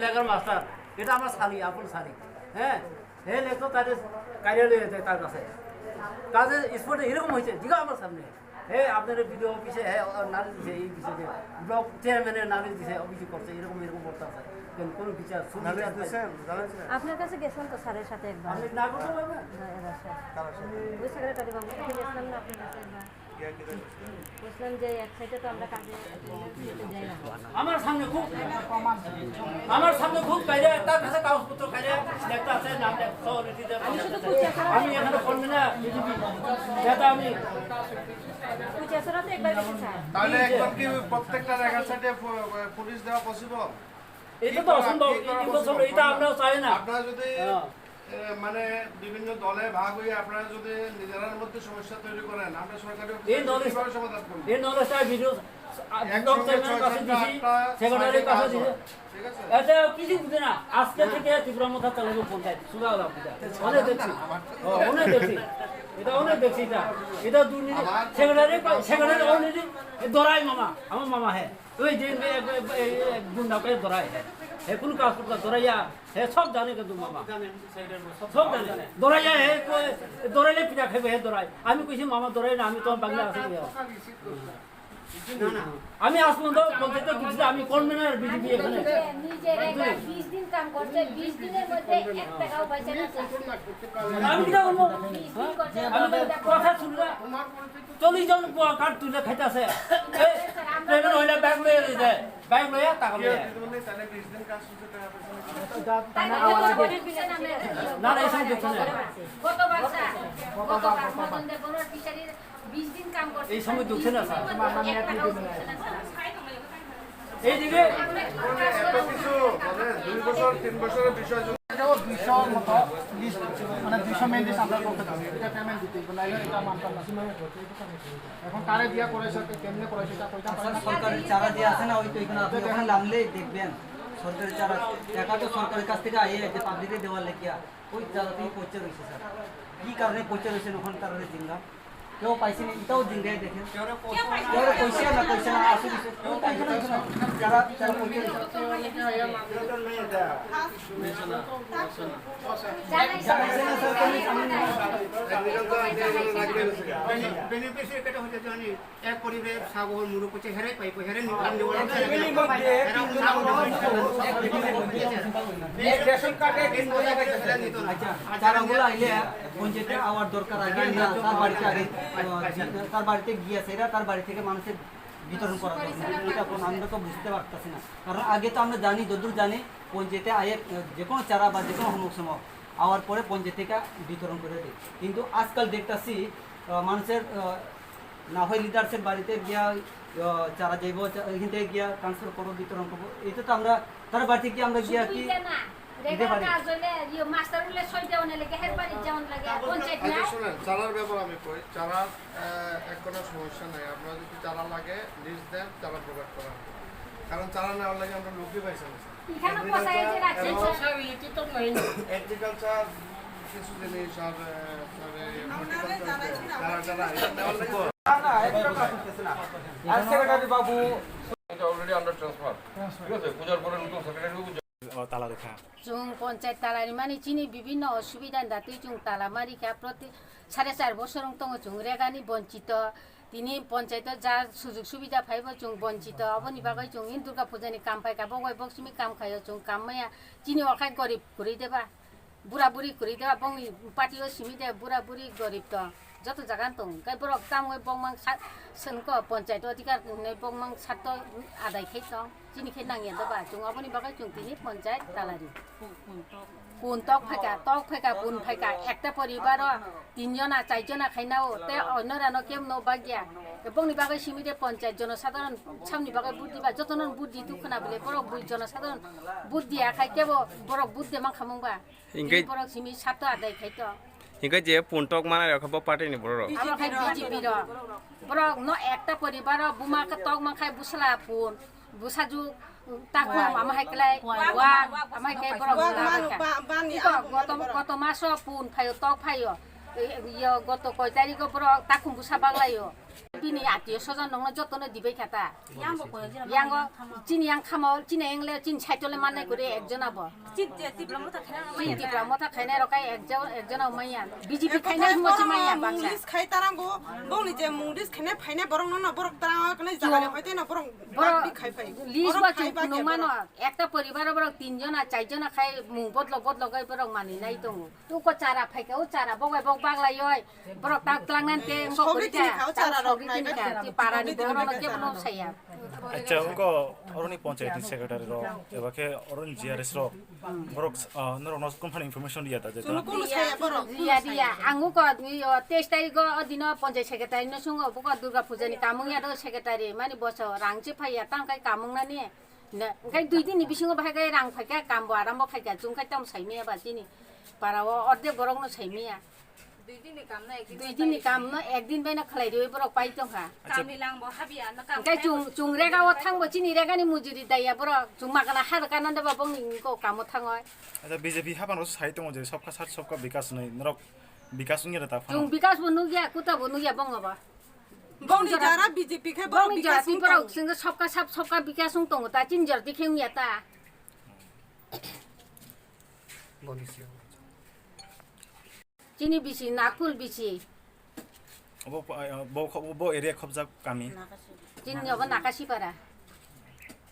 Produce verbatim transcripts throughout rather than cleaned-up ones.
এলাকার মাস্টার, এটা আমার শালি, আপন শালি। হ্যাঁ, হে লেখো তাদের কার্যালয়ে যায় তার কাছে। কাজে স্পটে এরকম হয়েছে, দিঘা আমার সামনে। হে আপনার বিডিও অফিসে, হে নালিশ দিছে, এই বিষয়ে ব্লক চেয়ারম্যানের নালিশ দিছে, অভিযোগ করছে, এরকম এরকম করতে আছে। কেন, কোনো বিচার, সুবিচার নালিশ নাই। দিছেন, জানাইছেন? আপনার কাছে গেছিলাম তো স্যারের সাথে একবার। আপনি না করতে পারবেন? হ্যাঁ, এবার স্যার। কার সাথে? ওই সেক্রেটারি বাবুর সাথে গেছিলাম না আপনার কাছে একবার? বুঝলাম যে এক সাইডে তো আমরা কাজে অ্যাটেন্ডেন্স নিতে যাই না। আমার সামনে খুব, আমার সামনে খুব কাইরে, তার কাছে কাগজপত্র কাইরে, লেখা আছে, নাম লেখ, সহ নীতি দেওয়া আছে। আমি এখানে কনভেনার, বিজেপি নেতা আমি। কুচিয়াছড়া তো একবার গেছি, স্যার। তাহলে একবার কি প্রত্যেকটা রেখার সাইডে পুলিশ দেওয়া পসিবল? এটা তো অসম্ভব, এটা তো অসম্ভব, এটা আমরাও চাই না। আপনারা যদি, হ্যাঁ। এ, মানে, বিভিন্ন দলে ভাগ হয়ে আপনারা যদি নিজেরার মধ্যে সমস্যা তৈরি করেন, আমরা সরকারি অফিসে এই নলেজ, কিভাবে সমাধান করব? এই নলেজটা ভিডিও, আ, একসঙ্গে ব্লক চেয়ারম্যানের ছয় কাছে সাতটা, দিছি, আটটা, সেক্রেটারির কাছে ছয়টা দিছি। ঠিক আছে? এতে কিছু বুঝে না। আজকে হ্যাঁ। থেকে ত্রিপুরা মথা চালাইব পঞ্চায়েত। সুজা হলাম এটা। অনেক দেখছি। ও, অনেক দেখছি। এটা অনেক দেখছি এটা। এটা দুর্নীতি। আমার সেক্রেটারি, সেক্রেটারি already, এ, দরাই মামা, আমার মামা হ্যাঁ। ওই যে, এ, এ, এ, এ, গুন্ডা করে দরাই। এ, কোন কাজ করতে দরাইয়া? হে সব জানে কিন্তু মামা। সব জানে। দরাইয়া হে কয়, দরাইলে পিঠা খাইবে হে দরাই। আমি কইছি, "মামা দরাই না, আমি তোমার বাংলা আছি।" না, না। আমি আসলাম তো পঞ্চায়েতে ঢুকছি, আমি কনভেনার বিজেপি এখানে। নিজে, নিজে একবার বিশ দিন কাম করছে, বিশ দিনের মধ্যে এক টাকাও পয়সা না চায়। আমি কিটা করবো? বিশ দিন করছে, আমি তো কথা শুনলাম। চল্লিশ জন কাঠ তুলে খাইতেছে। এই, প্রেমের হইলে ব্যাগ লইয়া দিছে। ব্যাগ লইয়া টাকা লইয়া। তাহলে বিশ দিন কাজ শুনছে, টাকা পয়সা নেই। তাই না, না, না, এই সময় দেখছে না। গতবার স্যার, গতবার মদন দেব বড়ুয়ার ফিশারির বিশ দিন কাম করছে। এই সময় দেখছে না, স্যার। এক টাকাও দিচ্ছে না, স্যার। এইদিকে এত কিছু, মানে, দুই বছর, তিন বছরের বিষয় যদি এটাও দুইশো মতো লিস্ট, মানে, দুইশো মেইন লিস্ট আমরা করতে পারি, এটা পেমেন্ট দিতে হবে, নাইলে এটা মানতাম না। এখন কারে দিয়া করাইছে, কেমনে করাইছে, এটা কইতাম পারি না। সরকারের চারা যে আছে না, ওই তো এখানে আপনি ওখানে নামলে দেখবেন, সরকারের চারা, টাকা তো সরকারের কাছ থেকে আইয়ে যে পাবলিকে দেওয়ার লেগিয়া, ওই চারা থেকে পচে রয়েছে, স্যার। কি কারণে পচে রয়েছে, ওখানে তারা জিঙ্গা কেউ পাইছে না, এটাও জিঙ্গায় দেখেন। কেউ কইছে না, কইছে না, আসলে কেউ কইছে না, কইছে না। যারা, যারা কইছে না। জানাইছে না, স্যার, কোনো সামনে নেই। বেনি-, বেনিফিশিয়ারি কেটে হচ্ছে জানি, এক পরিবারে সাগর মুরু করছে, হেরে পাইবো, হেরে নিতাম দেবো। রেশন কার্ডে তিন বছর গেছে, হেরে নিত না। আচ্ছা, আর যারা ওগুলো আইলে পঞ্চায়েতে আওয়ার দরকার আগে না, তার বাড়িতে আগে, আহ, তার বাড়িতে গিয়ে সেটা তার বাড়ি থেকে মানুষের বিতরণ করা দরকার। এটা এখন আমরা তো বুঝতে পারতেছি না, কারণ আগে তো আমরা জানি, যতদূর জানি, পঞ্চায়েতে আয়ে, আহ, যে কোনো চারা বা যে কোনো হোক সময় আওয়ার পরে পঞ্চায়েত থেকে বিতরণ করে দেয়। কিন্তু আজকাল দেখতাছি, আহ, মানুষের, আহ, না হয় লিডার্সের বাড়িতে গিয়া, আহ, চারা যাইব, চা-, এখান থেকে গিয়া ট্রান্সফার করবো, বিতরণ করবো, এটা তো আমরা তার বাড়িতে গিয়ে আমরা গিয়া শুধু কি ইটা না, দিতে রেগার পারি। কাজ হইলে, ইয়ে, মাস্টার হইলে সই দেওয়ান লাগে, হের বাড়ি যাওয়ান লাগে, পঞ্চায়েত আচ্ছা, না? শুনেন, চারার ব্যাপার আমি কই, চারার, আহ, এক কোনো সমস্যা নাই। আপনারা যদি চারা লাগে, লিস্ট দেন, চারা প্রোভাইড করা হবে। কারণ চারা নেওয়ার লাগে আমরা লোকই পাইছি না, স্যার। এখানে এগ্রিকালচার পচাই যে রাখছে, এবং স্যার। এগ্রিকালচার কিছু জিনিস আর, আহ, স্যার, এই হর্টিকালচার আছে, যারা, যারা এটা নেওয়ার লাগে না, না, এটা কাজ করতেছে না। আর সেক্রেটারি বাবু এটা already under transfer। ঠিক আছে, পূজার পরে নতুন সেক্রেটারি বাবু। Chwng ponchayat tala rimani chini bibhinno osubida ni datwi chwng tala ma rikha, proti sare char bosor wng tongo chwng regani bonchito, tini ponchayat o ja sujug subida phaibo chwng bonchito, aboni bagwi chwng in Durga puja ni kam phaikha, bok bai bok simi kam khaio chwng kam maya, chini okhai gorib kwrwi deba, bura buri kwrwi deba, bongni party o simi de bura buri gorib tong. Joto jaga tong, khe borok tamungwi bongmang sa-, swnko ponchayat odhikar hinwi bongmang sarto adai khai tong, chini khe nangya doba, chwng oboni bagwi chwng tini ponchayat talari. Kun tok phaika, tok phaika, kun phaika, ekta poribaro tin jona, char jona khainao, te onorano kemno bagya. Bongni bagwi simi de ponchayat jonosadharon samni bagwi vote diba, jotono vote di tu khna bole, borok bui jonosadharon vote diya khai kebo borok vote de mankha mungba. Hingke tini borok simi sato adai khai to. Hingke je pun tok manai rok bo party ni borok rok. Abo khai B J P rok. Borok no ekta poribar o buma khe tok man khai bwsla pun. Bwsajwk takhum ama hai klai, wa ama hai khe borok Wa lama manu kha. Ba-, bani Iko ang goto, borok. Goto maso pun phaio, tok phaio. Iyo goto koi tarikgo borok takhum bwsa baglaio. Bini atiyo sojon nongno jotono dibai kha ta. Yango chini yang khamo, chini engle, chini saitole mannai kore ekjon abo. Chini Tipra motha khainai rok manya. Chini Tipra motha khainai rok kai ekjon, ekjon abo manya. B J P khainai himo se manya baksa. Munglis khai tarango, bongni je munglis khainai phainai borok nono borok tarango kwnai jaga le hoite no borok Borok bi khai phai. List ba chung phunuk mano, ekta poribar borok tin jona, char jona khai mung bodlo bodlo kai borok mani nai tongo. Tu ko chara phaika, o chara bogai bok baglai oi. Borok tak tlang nan te engko kori ka, o chara rok nai ka. Ti para ni borok no kebo no saya. Acha, engko oroni panchayat ni secretary rok, eba khe oroni G R S rok, borok, ah, norok no komphani information ya ta jeta. Chunu kunu saya borok. Iya, iya. Ang ko teis tarik o dino panchayat secretary no sungo, buko Durga puja ni kamung ya do secretary, mani boso rang che phai ya, tang kai kamung nani. Hingke dui din ni bisingo bahai khe rang phaikha, kambo arambo khaikha, chwng khai tamo saimaya ba chini para o ordek borok no saimaya. Dui din ni kam no ek din bai no khlai riwi borok pai tongkha. Acha. Hingke chwng, chwng rega o thangbo chini rega ni mujuri daya borok chwng magana har kana da ba bongni ko kamo thangoi. Acha, B J P hapan ro sai tongo je sabka sath sabka bikas hinwi norok bikas wngya da ta phano. Chwng bikas bo nukya, kuta bo nukya bongo ba. Bongni jara B J P khe borok bongni jara bikas wng twi borok tong. Chwngno sabka sab sabka bikas wng tongo ta, chini jara twi khe wngya ta. Chini bisi, Nakul bisi. Obo, bo, bo area khobjak kami. Chini obo Nakasipara.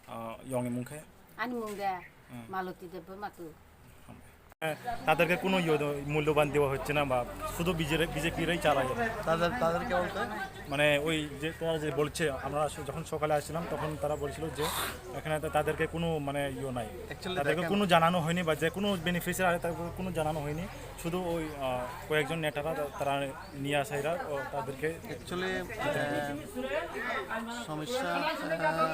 Ah, yongni mung khe? Ani mung de Maloti Debbarma tu. তাদেরকে কোনো ইয়ে দ-, মূল্যবান দেওয়া হচ্ছে না বা শুধু বিজে-, বিজেপিরাই চালায়। তাদের, তাদেরকে বলতে? মানে ওই যে তারা যে বলছে, আমরা আস-, যখন সকালে আসছিলাম তখন তারা বলছিল যে এখানে তা-, তাদেরকে কোনো মানে ইয়ে নাই। Actually তাদেরকে দেখেন কোনো জানানো হয়নি বা যে কোনো বেনিফিশিয়ারি তাদেরকে কোনো জানানো হয়নি। শুধু ওই, আহ, কয়েকজন নেতারা তা-, তারা নিয়ে আসা এরা, ও তাদেরকে Actually, আহ, সমস্যা, আহ,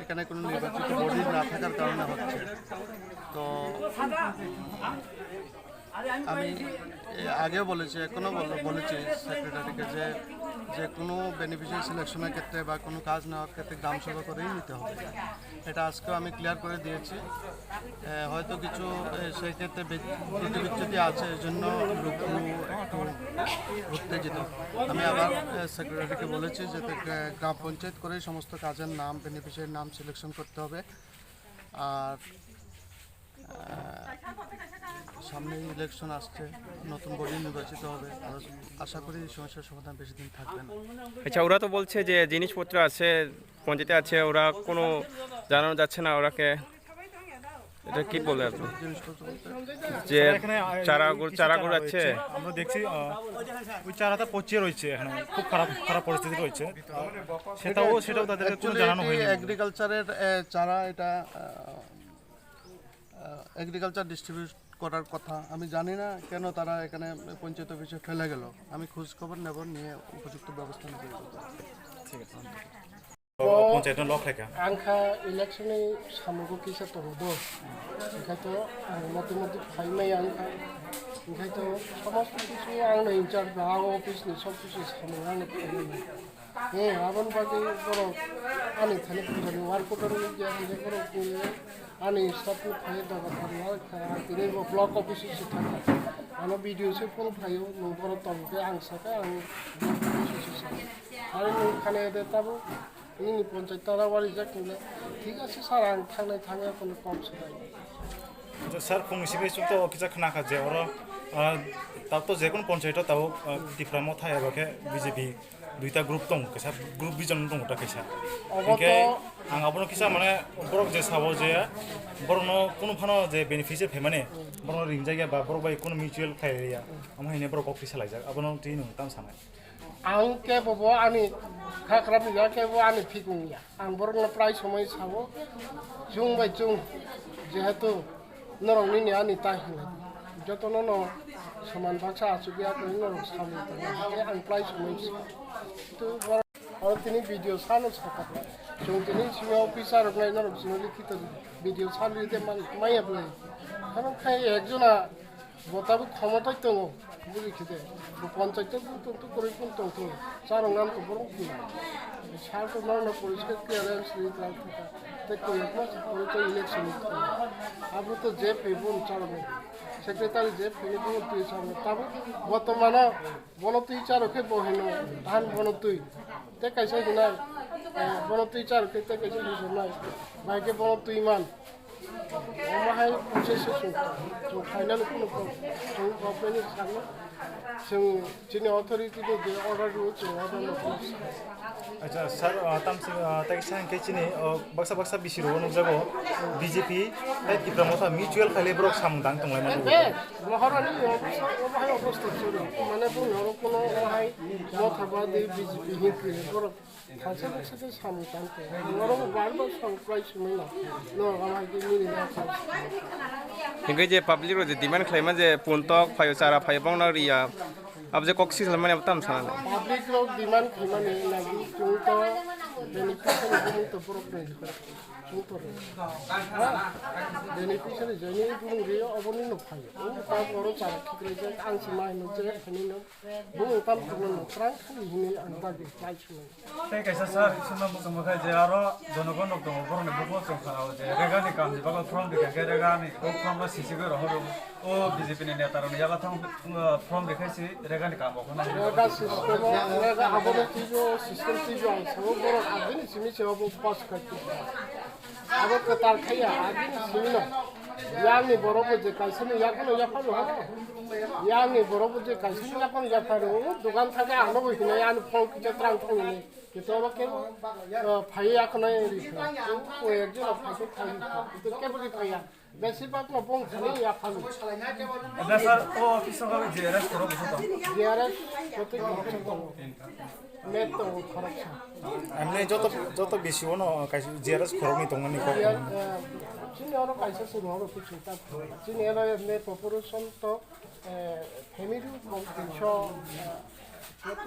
এখানে কোনো নির্বাচিত বডি না থাকার কারণে হচ্ছে। তো আমি এ, আগেও বলেছি, এখনও বল-, বলেছি সেক্রেটারিকে যে, যে কোনো বেনিফিশিয়ারি সিলেকশনের ক্ষেত্রে বা কোনো কাজ নেওয়ার ক্ষেত্রে গ্রাম সভা করেই নিতে হবে। এটা আজকেও আমি ক্লিয়ার করে দিয়েছি। এ, হয়তো কিছু, এ, সেই ক্ষেত্রে বি-, ত্রুটি বিচ্যুতি আছে, এই জন্য লোকগুলো একটু উত্তেজিত। আমি আবার, এ, সেক্রেটারিকে বলেছি যে, তে-, গ্রাম পঞ্চায়েত করেই সমস্ত কাজের নাম, বেনিফিশিয়ারির নাম সিলেকশন করতে হবে। আর, আহ, সামনে ইলেকশন আসছে, নতুন বডি নির্বাচিত হবে। আর আশা করি এই সমস্যার সমাধান বেশি দিন থাকবে না। আচ্ছা, ওরা তো বলছে যে জিনিসপত্র আছে, পঞ্চায়েতে আছে, ওরা কোনো জানানো যাচ্ছে না ওরাকে। এটা কি বলে আপনি? জিনিসপত্র বলতে যে চারাগুলো, চারাগুলো আছে। আমরা দেখছি, আহ, ওই চারাটা পচিয়ে রয়েছে এখানে, খুব খারাপ, খারাপ পরিস্থিতি রয়েছে। সেটাও, সেটাও তাদেরকে কোনো জানানো হয়নি। এগ্রিকালচারের, এ, চারা এটা, আহ, আহ, এগ্রিকালচার ডিস্ট্রিবিউট করার কথা। আমি জানি না কেন তারা এখানে পঞ্চায়েত অফিসে ফেলে গেল। আমি খোঁজ খবর নেব, নিয়ে উপযুক্ত ব্যবস্থা নেব। ঠিক আছে। Panchayat no lok khlaikha. Ang kha election ni samungo kisa tongo do. Hingkhe to ang motwi motwi phai maya wngkha. Hingkhe to somosto kichu ang no in charge ba, ang office ni sob kichu samung ang no khlai maya. He, aboni bagwi borok ani thani puja ni work order ni je hingkhe borok ani staff no phai doga thani ang kha, tini bo block office se thangkha. Ano B D O se phone khlaio, nwng borok tong khe ang sakha, ang block office se sakha. Ari nwng khana de tabuk. Nini panchayat tara warijak hinle, thik ase sir, ang thangnai thangya kono kok se bai. Acha sir, phung simi chuk to kisa khna kha je oro, ah, tab to jekun panchayat o tabuk, ah, Tipra Motha eba khe B J P duita group tong, kisa group vision tong ta kisa. Obo hingkhe to ang abono kisa mane borok je sabo je borok no kunu phano je beneficiary phaimani borok no ringjak ya ba borok bai kunu mutual khlai ya, amo hine borok kok kisa laijak abono twi nwng tam sanai. Ang kebo bo ani kha khrap ya, kebo ani thik wng ya. Ang borokno prai somoi sao, chwng bai chwng, jehetu norok nini ani tai hinwi. Jotono no soman baksa achuk ya kwrwi norok samung tangwi, hingkhe ang prai somoi sao. Tu borok oro tini video sano sakha. Chwng tini simi officer rok nai norok simi likhito video salo de man maya bwlai. Karon khai ekjona Bo tabuk khomotai tongo, buji khide. Bo panchayat o tong tong kwrwi phone tong tong. Charwng nang tong borok di. Sal to nang na poriskar clearance ni tlang thaka. Tei koi ekma se pore tei election ni thani. Abo to je phai bo chalo. Secretary je phai bo twi chalo. Tabo botomano bono twi charo khe bo hino than bono twi. Tei kaisa hinai, eh, bono twi charo khe tei kaisa hinai. Bai khe bono twi man. Omo hai process se chwng, chwng final phano chwng government ni sakno chwng chini authority ni je order rw chwng order no. Acha sir, ah, tamsi, ah, tei kisa hwnkhe chini, oh, baksa baksa bisi rok nukjago B J P tei Tipra Motha mutual khailai borok samung tang tonglai mano. Be, Maharani ni office o bahai obostha chwrwi. Mane bung norok kuno bahai Motha ba de B J P hinkhe borok thansa baksa khe samung tang tongo. Norok bar bar samung kwlai sumui no. Norok bahai khe mili na kha. Hinkhe je public rok je demand khlaima je puntok phaio chara phaio bongno riya. Abo je kok si khlaimani abo tam sana. Public rok demand khlaimani nagi chwng to beneficiary bumung to borok ni chwng to re. Ha? Beneficiary jani bumung re oboni no phai. O ta boro chara khiklai jak ang si mai no je khani no bumung tam khna no krang khani hini ang ta ge chai chwng. Tei kaisa sir, sumna muchungma khai je aro jonogon rok tongo, borokni bukuo chwng khna-o je regani kamni bagwi form rikha khe regani o form no sisigwi rohoro. O B J P ni neta rokni yago thang, uh, form rikhai si regani kam rok khna. Rega system o, rega abono tijo, system tijo ang sao borok agini simi se obo pass khai. Abo kwtal khaiya, agini simi no. Yang ni borok bo je kaisa ni yakono yapharo ha. Yang ni borok bo je kaisa ni yakono yapharo. O dogan thangkhe ano bo hinai ani phone kisa trang phone ni. Kito oro kebo, uh, phai yakono ri. O ekjon phai phai. Kito kebo ri phai ya. Besibak no bong thani yapharo. Ebe sir, o office o G R S khorok bwswk tong? G R S kotwi khoroksa tongo. Met tongo khoroksa. Amne joto, joto B C O no kaisa G R S khoroknwi tongmani kok. G R S, eh, chini oro kaisa se oro kiching ta. Chini oro met population to, eh, family kok tinso, eh,